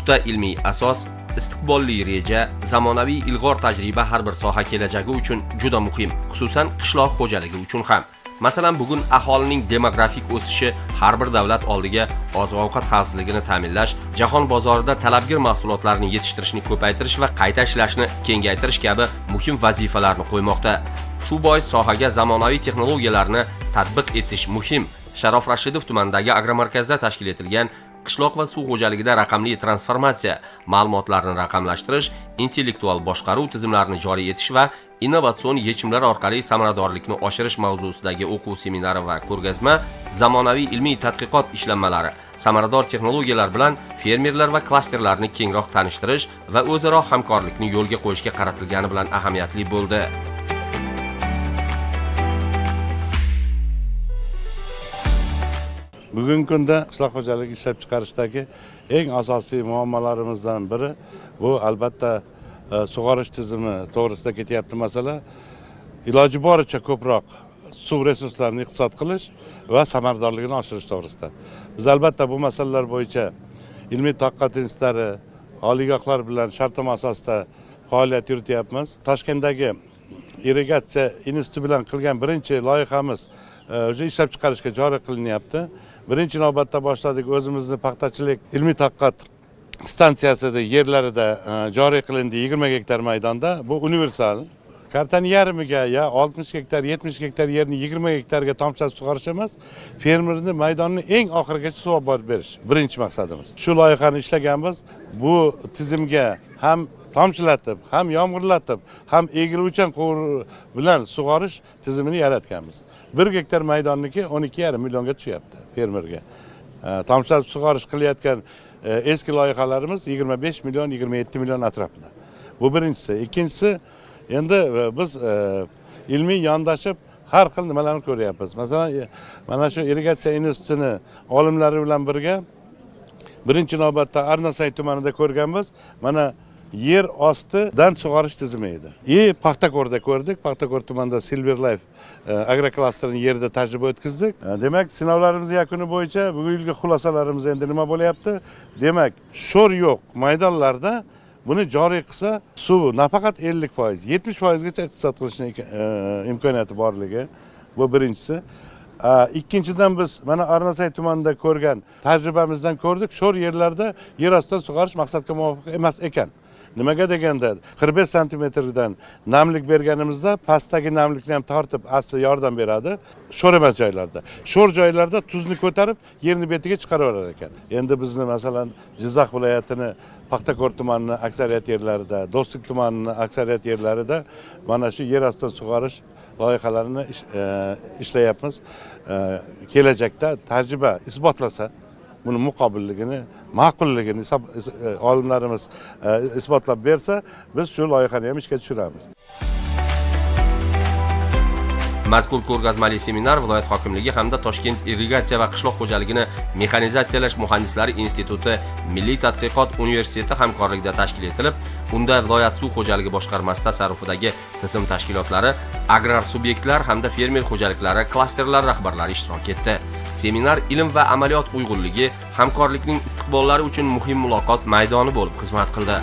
Puxta ilmiy asos, istiqbolli reja, zamonaviy ilg'or tajriba har bir soha kelajagi uchun juda muhim, xususan qishloq xo'jaligi uchun ham. Masalan, bugun aholining demografik o'sishi har bir davlat oldiga oziq-ovqat xavfsizligini ta'minlash, jahon bozorida talabgir mahsulotlarni yetishtirishni ko'paytirish va qayta ishlashni kengaytirish kabi muhim vazifalarni qo'ymoqda. Shu bois sohaga zamonaviy texnologiyalarni tatbiq etish muhim. Sharof Rashidov tumanidagi agromarkazda tashkil etilgan qishloq va suv xo'jaligida raqamli transformatsiya, ma'lumotlarni raqamlashtirish, intellektual boshqaruv tizimlarini joriy etish va innovatsion yechimlar orqali samaradorlikni oshirish mavzusidagi o'quv seminari va ko'rgazma zamonaviy ilmiy tadqiqot ishlanmalari, samarador texnologiyalar bilan fermerlar va klasterlarni kengroq tanishtirish va o'zaro hamkorlikni yo'lga qo'yishga qaratilgani bilan ahamiyatli bo'ldi. Bugungi kunda qishloq xo'jaligi ishlab chiqarishdagi eng asosiy muammolarimizdan biri bu albatta sug'orish tizimi to'g'risida ketyapti masala. Iloji boricha ko'proq suv resurslarini iqtisod qilish va samaradorligini oshirish to'g'risida. Biz albatta bu masalalar bo'yicha ilmiy tadqiqot institutlari, oliygohlar bilan shartnoma asosida faoliyat yurityapmiz. Toshkentdagi irrigatsiya instituti bilan qilgan birinchi loyihamiz уже ishlab chiqarishga joriy qilinyapti. Birinchi navbatda boshladik o'zimizni paxtachilik ilmiy tadqiqot stansiyasida yerlarida joriy qilindi 20 gektar maydonda. Bu universal. Kartani yarmiga ya 60 gektar, 70 gektar yerni 20 gektarga tomchilatib sug'orish emas, fermerni maydonni eng oxirigacha suv olib borib berish birinchi maqsadimiz. Shu loyihani ishlaganmiz. Bu tizimga ham tomchilatib, ham yomg'irlatib, ham egiluvchan quvur bilan sug'orish tizimini yaratganmiz. 1 gektar maydonniki 12,5 millionga tushyapti fermerga. Tomchilatib sug'orish qilayotgan eski loyihalarimiz 25 million, 27 million atrofida. Bu birinchisi. Ikkinchisi, endi biz ilmiy yondashib har xil nimalarni ko'ryapmiz. Masalan, mana shu irrigatsiya institutini olimlari bilan birga birinchi navbatda Arnasay tumanida ko'rganmiz. Mana yer ostidan sug'orish tizimi edi. Paxtako'rda ko'rdik. Paxtako'r tumanida Silver Life agroklasterini yerida tajriba o'tkazdik. Demak, sinovlarimiz yakuni bo'yicha bugungi xulosalarimiz endi nima bo'lyapti? Demak, sho'r yo'q maydonlarda buni joriy qilsa, suv nafaqat 50%, 70% gacha iqtisod qilishni imkoniyati borligi. Bu birinchisi. Ikkinchidan biz mana Arnasay tumanida ko'rgan tajribamizdan ko'rdik, sho'r yerlarda yer ostidan sug'orish maqsadga muvofiq emas ekan. Nimaga deganda 45 santimetrdan namlik berganimizda pastdagi namlikni ham tortib asli yordam beradi. Sho'r emas joylarda. Sho'r joylarda tuzni ko'tarib yerni betiga chiqaraverar ekan. Endi bizni masalan Jizzax viloyatini Paxtakor tumanini aksariyat yerlarida, Do'stlik tumanini aksariyat yerlarida mana shu yer ostidan sug'orish loyihalarini ishlayapmiz. Kelajakda tajriba isbotlasa, buni muqobilligini, ma'qulligini olimlarimiz isbotlab bersa, biz shu loyihani ham ishga tushiramiz. Mazkur ko'rgazmali seminar viloyat hokimligi hamda Toshkent irrigatsiya va qishloq xo'jaligini mexanizatsiyalash muhandislari instituti Milliy tadqiqot universiteti hamkorligida tashkil etilib, unda viloyat suv xo'jaligi boshqarmasi tasarrufidagi tizim tashkilotlari, agrar subyektlar hamda fermer xo'jaliklari, klasterlar rahbarlari ishtirok etdi. Seminar ilm va amaliyot uyg'unligi, hamkorlikning istiqbollari uchun muhim muloqot maydoni bo'lib xizmat qildi.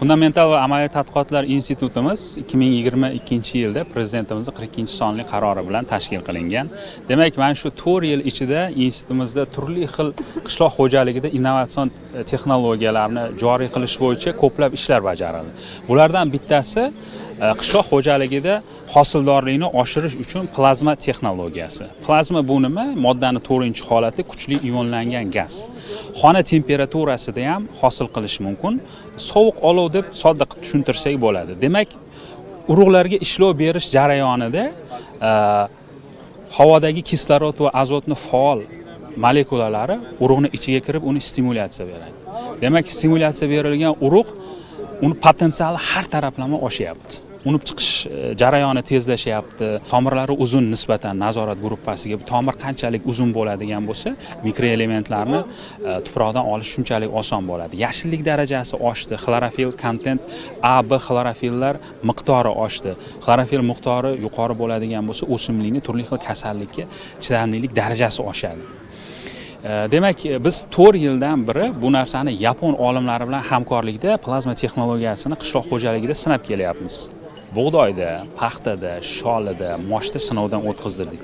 Fundamental va amaliy tadqiqotlar institutimiz 2022 yilda prezidentimizning 42 sonli qarori bilan tashkil qilingan. Demak, mana shu 4 yil ichida institutimizda turli xil qishloq xo'jaligida innovatsion texnologiyalarni joriy qilish bo'yicha ko'plab ishlar bajarildi. Bulardan bittasi qishloq xo'jaligida hosildorlikni oshirish uchun plazma texnologiyasi. Plazma bu nima? Moddani to'rtinchi holati kuchli ionlangan gaz. Xona temperaturasida ham hosil qilish mumkin. Sovuq olov deb sodda qilib tushuntirsak bo'ladi. Demak, urug'larga ishlov berish jarayonida havodagi kislorod va azotni faol molekulalari urug'ni ichiga kirib uni stimulyatsiya beradi. Demak, stimulyatsiya berilgan urug' uni potensiali har taraflama oshyapti. Unib chiqish jarayoni tezlashyapti. Tomirlari uzun nisbatan nazorat gruppasiga. Tomir qanchalik uzun bo'ladigan bo'lsa, mikroelementlarni tuproqdan olish shunchalik oson bo'ladi. Yashillik darajasi oshdi. Xlorofil kontent A, B xlorofillar miqdori oshdi. Xlorofil miqdori yuqori bo'ladigan bo'lsa, o'simlikni turli xil kasallikka chidamlilik darajasi oshadi. Demak, biz 4 yildan beri bu narsani yapon olimlari bilan hamkorlikda plazma texnologiyasini qishloq xo'jaligida sinab kelyapmiz. Bug'doyda, paxtada, sholida, moshda sinovdan o'tkazdirdik.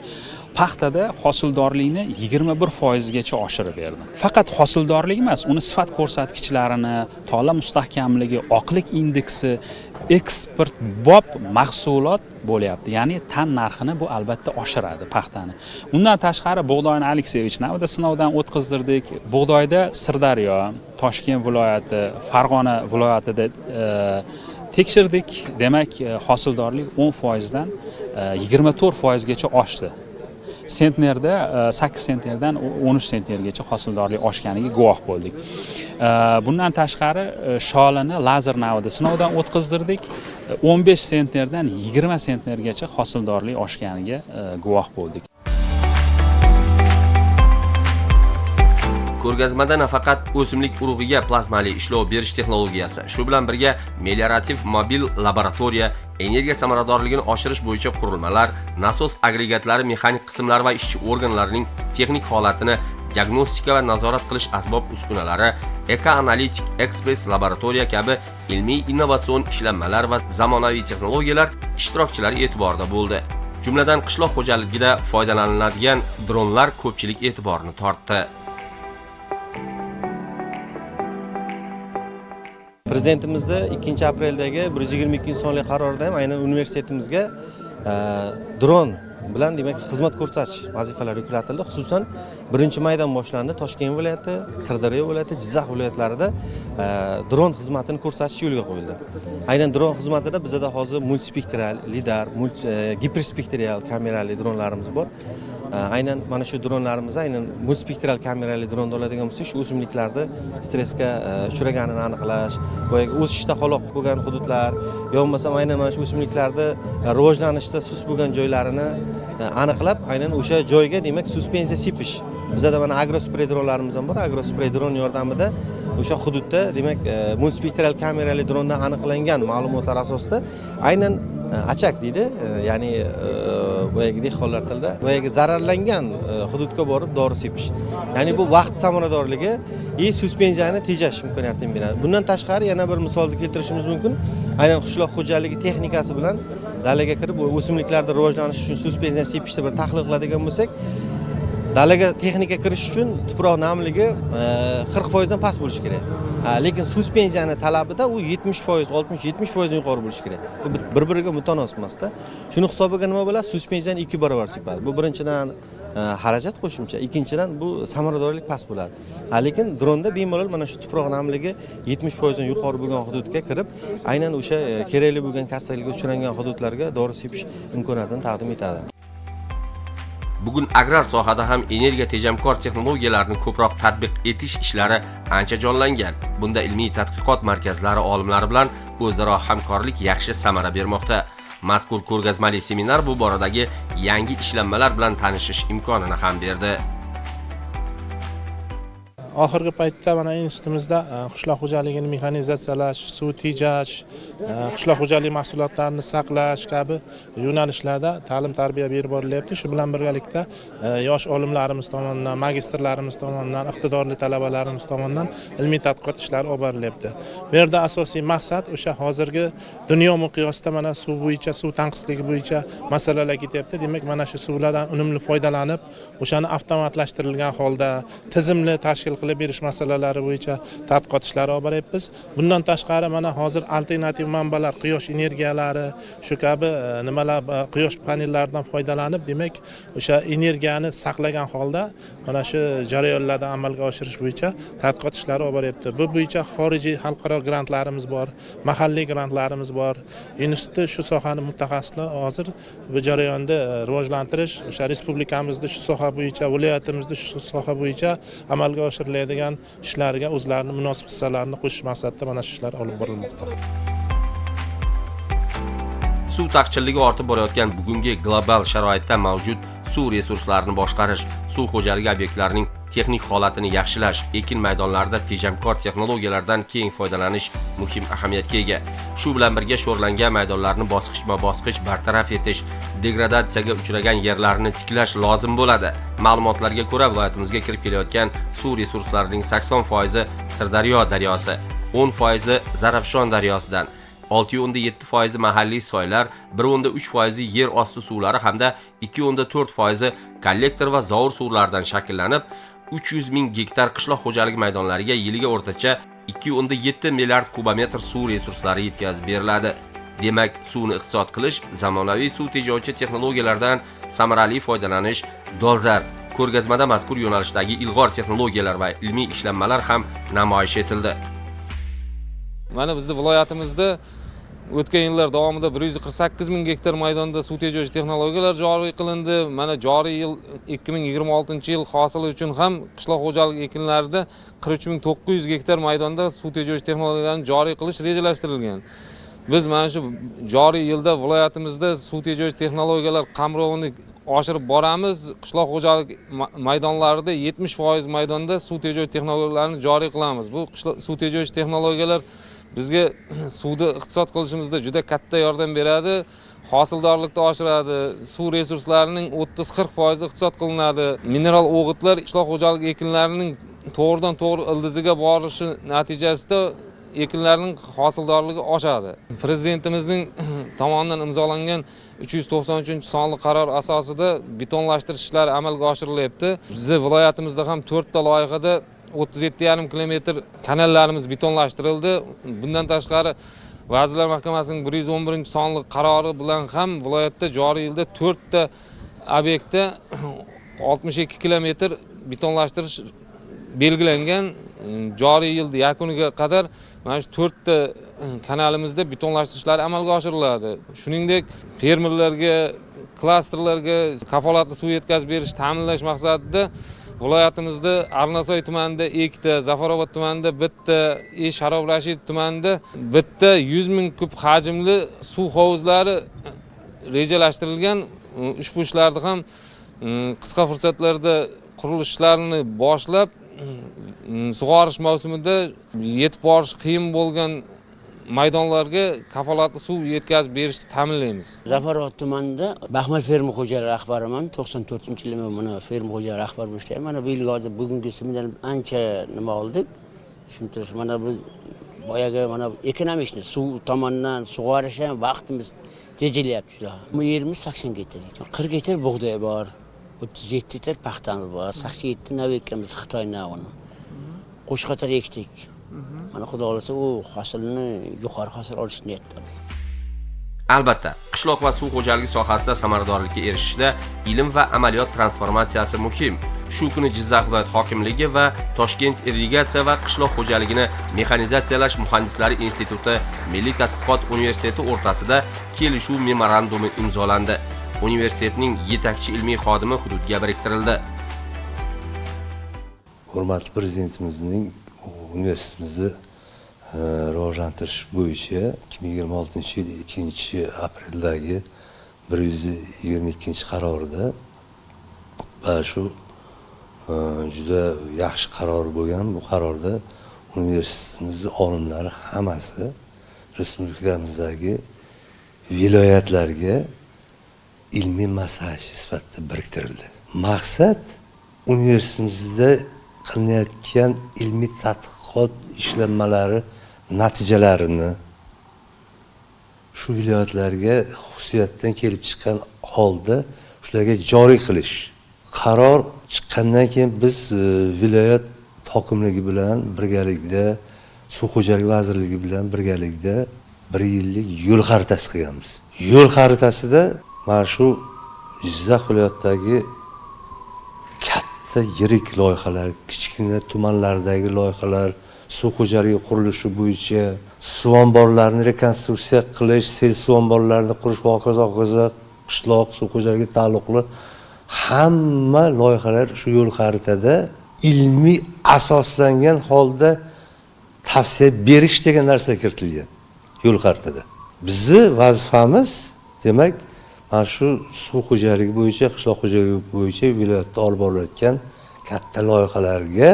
Paxtada hosildorlikni 21% gacha oshirib berdi. Faqat hosildorlik emas, uni sifat ko'rsatkinchlarini, tola mustahkamligi, oqlik indeksi, eksport bob mahsulot bo'lyapti. Ya'ni tan narxini bu albatta oshiradi paxtani. Undan tashqari bug'doyni Alekseyevich navida sinovdan o'tkazdirdik. Bug'doyda Sirdaryo, Toshkent viloyati, Farg'ona viloyatida tekshirdik. Demak, hosildorlik 10% dan 24% gacha oshdi. Sentnerda 8 sentnerdan 13 sentnergacha hosildorlik oshganiga guvoh bo'ldik. Bundan tashqari sholini lazer navida sinovdan o'tkazdirdik. 15 sentnerdan 20 sentnergacha hosildorlik oshganiga guvoh bo'ldik. Ko'rgazmada nafaqat o'simlik urug'iga plazmali ishlov berish texnologiyasi, shu bilan birga meliorativ mobil laboratoriya, energiya samaradorligini oshirish bo'yicha qurilmalar, nasos agregatlari, mexanik qismlar va ishchi organlarining texnik holatini diagnostika va nazorat qilish asbob uskunalari, ekoanalitik ekspress laboratoriya kabi ilmiy innovatsion ishlanmalar va zamonaviy texnologiyalar ishtirokchilar e'tiborida bo'ldi. Jumladan, qishloq xo'jaligida foydalaniladigan dronlar ko'pchilik e'tiborini tortdi. Prezidentimizni 2-apreldagi 122 sonli qarorida ham aynan universitetimizga dron bilan demak xizmat ko'rsatish vazifalari yuklatildi. Xususan 1-maydan boshlandi Toshkent viloyati, Sirdaryo viloyati, Jizzax viloyatlarida dron xizmatini ko'rsatish yo'lga qo'yildi. Aynan dron xizmatida bizda hozir multispektral, lidar, giperspektral kamerali dronlarimiz bor. Aynan mana shu dronlarimiz, aynan multispektral kamerali dronda oladigan bo'lsak, shu o'simliklarni stressga uchraganini aniqlash, boyagi o'sishda xaloq bo'lgan hududlar, yo bo'lmasam aynan mana shu o'simliklarni rivojlanishda sust bo'lgan joylarini aniqlab, aynan o'sha joyga demak suspensiya sepish. Bizda mana agrospray dronlarimiz ham bor. Agrospray dron yordamida o'sha hududda demak multispektral kamerali drondan aniqlangan ma'lumotlar asosida aynan achak deydi, ya'ni boyagi dehqonlar tilida boyagi zararlangan hududga borib dori sepish. Ya'ni bu vaqt samaradorligi va suspenziyani tejash imkoniyatini beradi. Bundan tashqari yana bir misolni keltirishimiz mumkin. Aynan qishloq xo'jaligi texnikasi bilan dalaga kirib o'simliklarni rivojlanishi uchun suspenziya sepishni bir tahlil qiladigan bo'lsak, dalaga texnika kirish uchun tuproq namligi 40% dan past bo'lishi kerak. Lekin suspenziyani talabida u 70%, 60-70% yuqori bo'lishi kerak. Bu bir-biriga mutanosib emasda. Shuni hisobiga nima bo'ladi? Suspenziyani 2 barobar sepadi. Bu birinchidan xarajat qo'shimcha, ikkinchidan bu samaradorlik past bo'ladi. Lekin dronda bemalol mana shu tuproq namligi 70% dan yuqori bo'lgan hududga kirib, aynan o'sha kerakli bo'lgan kasallikka uchragan hududlarga dori sepish imkoniyatini taqdim etadi. Bugun agrar sohada ham energiya tejamkor texnologiyalarni ko'proq tatbiq etish ishlari ancha jonlangan. Bunda ilmiy tadqiqot markazlari olimlari bilan o'zaro hamkorlik yaxshi samara bermoqda. Mazkur ko'rgazmali seminar bu boradagi yangi ishlanmalar bilan tanishish imkonini ham berdi. Oxirgi paytda mana institutimizda qishloq xo'jaligini mexanizatsiyalash, suv tejash, qishloq xo'jaligi mahsulotlarini saqlash kabi yo'nalishlarda ta'lim tarbiya berib borilyapti. Shu bilan birgalikda yosh olimlarimiz tomonidan, magistrlarimiz tomonidan, iqtidorli talabalarimiz tomonidan ilmiy tadqiqot ishlari olib borilyapti. Bu yerda asosiy maqsad o'sha hozirgi dunyo miqyosida mana suv bo'yicha, suv tanqisligi bo'yicha masalalar ketyapti. Demak, mana shu suvlardan unumli foydalanib, o'shani avtomatlashtirilgan holda tizimli tashkil qilib berish masalalari bo'yicha tadqiqot ishlari olib boryapmiz. Bundan tashqari mana hozir alternativ manbalar, quyosh energiyalari, shu kabi nimalar, quyosh panellaridan foydalanib, demak, o'sha energiyani saqlagan holda mana shu jarayonlarni amalga oshirish bo'yicha tadqiqot ishlari olib boryapti. Bu bo'yicha xorijiy xalqaro grantlarimiz bor, mahalliy grantlarimiz bor. Institutda shu sohani mutaxassislari hozir bu jarayonni rivojlantirish, o'sha respublikamizda shu soha bo'yicha, viloyatimizda shu soha bo'yicha amalga oshiriladigan ishlarga o'zlarini munosib hissalarini qo'shish maqsadida mana shu ishlar olib borilmoqda. Suv taqchilligi ortib borayotgan bugungi global sharoitda mavjud suv resurslarini boshqarish, suv xo'jaligi obyektlarining texnik holatini yaxshilash, ekin maydonlarida tejamkor texnologiyalardan keng foydalanish muhim ahamiyatga ega. Shu bilan birga sho'rlangan maydonlarni bosqichma-bosqich bartaraf etish, degradatsiyaga uchragan yerlarni tiklash lozim bo'ladi. Ma'lumotlarga ko'ra, viloyatimizga kirib kelayotgan suv resurslarining 80% Sirdaryo daryosi, 10% Zarafshon daryosidan, 6,7% mahalliy soylar, 1,3% yer osti suvlari hamda 2,4% kollektor va zovur suvlaridan shakllanib, 300 ming gektar qishloq xo'jaligi maydonlariga yiliga o'rtacha 2,7 milliard kubometr suv resurslari yetkazib beriladi. Demak, suvni iqtisod qilish, zamonaviy suv tejovchi texnologiyalardan samarali foydalanish dolzarb. Ko'rgazmada mazkur yo'nalishdagi ilg'or texnologiyalar va ilmiy ishlanmalar ham namoyish etildi. Mana bizni viloyatimizda o'tgan yillar davomida 148 ming gektar maydonda suv tejovchi texnologiyalar joriy qilindi. Mana joriy yil 2026-yil hosili uchun ham qishloq xo'jalik ekinlarida 43900 gektar maydonda suv tejovchi texnologiyalarni joriy qilish rejalashtirilgan. Biz mana shu joriy yilda viloyatimizda suv tejovchi texnologiyalar qamrovini oshirib boramiz. Qishloq xo'jalik maydonlarida 70% maydonda suv tejovchi texnologiyalarni joriy qilamiz. Bu suv tejovchi texnologiyalar bizga suvni iqtisod qilishimizda juda katta yordam beradi, hosildorlikni oshiradi, suv resurslarining 30-40% iqtisod qilinadi. Mineral o'g'itlar qishloq xo'jalik ekinlarining to'g'ridan to'g'ri ildiziga borishi natijasida ekinlarning hosildorligi oshadi. Prezidentimizning tomonidan imzolangan 393 sonli qaror asosida betonlashtirish ishlari amalga oshirilyapti. Bizni viloyatimizda ham to'rtta loyihada 37,5 kilometr kanallarimiz betonlashtirildi. Bundan tashqari, Vazirlar Mahkamasining 111-sonli qarori bilan ham viloyatda joriy yilda to'rtta obyektda 62 kilometr betonlashtirish belgilangan. Joriy yil yakuniga qadar mana shu to'rtta kanalimizda betonlashtirish ishlari amalga oshiriladi. Shuningdek, fermerlarga, klasterlarga kafolatli suv yetkazib berish ta'minlash maqsadida viloyatimizda Arnasoy tumanida ikkita, Zafarobod tumanida bitta, Sharob Rashid tumanida bitta 100 ming kub hajmli suv hovuzlari rejalashtirilgan. Ushbu ishlarni ham qisqa fursatlarda qurilish ishlarini boshlab, sug'orish mavsumida yetib borish qiyin bo'lgan maydonlarga kafolatli suv yetkazib berishni ta'minlaymiz. Zafarobod tumanida Baxmal fermer xo'jaligi rahbariman. 94-yili men mana fermer xo'jaligi rahbari bo'lib ishlayman. Mana bu yil hozir bugungi seminardan ancha nima oldik. Tushuntirish, mana bu boyagi mana экономичный suv tomonidan sug'orish ham vaqtimiz tejalyapti juda. Bu yerimiz 80 gektar. 40 gektar bug'doy bor, 37 gektar paxtamiz bor, 87 nav ekkamiz, Xitoy navini. Qo'shqatar ekdik. Mana, Xudo xohlasa, u hosilni, yuqori hosil olish niyatdamiz. Albatta, qishloq va suv xo'jaligi sohasida samaradorlikka erishishda ilm va amaliyot transformatsiyasi muhim. Shu kuni Jizzax viloyat hokimligi va Toshkent irrigatsiya va qishloq xo'jaligini mexanizatsiyalash muhandislari instituti Milliy tadqiqot universiteti o'rtasida kelishuv memorandumi imzolandi. Universitetning yetakchi ilmiy xodimi hududga biriktirildi. Hurmatli Prezidentimizning universitetimizni rivojlantirish bo'yicha 2026-yil 2-apreldagi 122 qarorida va shu juda yaxshi qaror bo'lgan. Bu qarorda universitetimizni olimlari hammasi respublikamizdagi viloyatlarga ilmiy maslahatchi sifatida biriktirildi. Maqsad universitetimizda qilinayotgan ilmiy tadqiqot ishlanmalari natijalarini shu viloyatlarga xususiyatdan kelib chiqqan holda shularga joriy qilish. Qaror chiqqandan keyin biz viloyat hokimligi bilan birgalikda, Suv xo'jaligi vazirligi bilan birgalikda bir yillik yo'l xaritasi qilganmiz. Yo'l xaritasida mana shu Jizzax viloyatidagi katta yirik loyihalar, kichkina tumanlardagi loyihalar, suv xo'jaligi qurilishi bo'yicha suv omborlarini rekonstruksiya qilish, sel suv omborlarini qurish va hokazo, hokazo, qishloq suv xo'jaligiga taalluqli hamma loyihalar shu yo'l xaritada ilmiy asoslangan holda tavsiya berish degan narsa kiritilgan yo'l xaritada. Bizni vazifamiz Demak, mana shu suv xo'jaligi bo'yicha, qishloq xo'jaligi bo'yicha viloyatda olib borilayotgan katta loyihalarga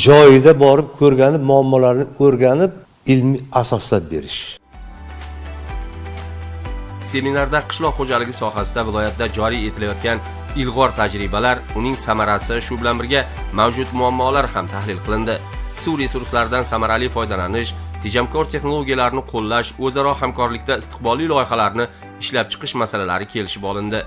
joyida borib ko'rganib, muammolarni o'rganib, ilmiy asoslab berish. Seminarda qishloq xo'jaligi sohasida viloyatda joriy etilayotgan ilg'or tajribalar, uning samarasi, shu bilan birga mavjud muammolar ham tahlil qilindi. Suv resurslaridan samarali foydalanish, tejamkor texnologiyalarni qo'llash, o'zaro hamkorlikda istiqbolli loyihalarni ishlab chiqish masalalari kelishib olindi.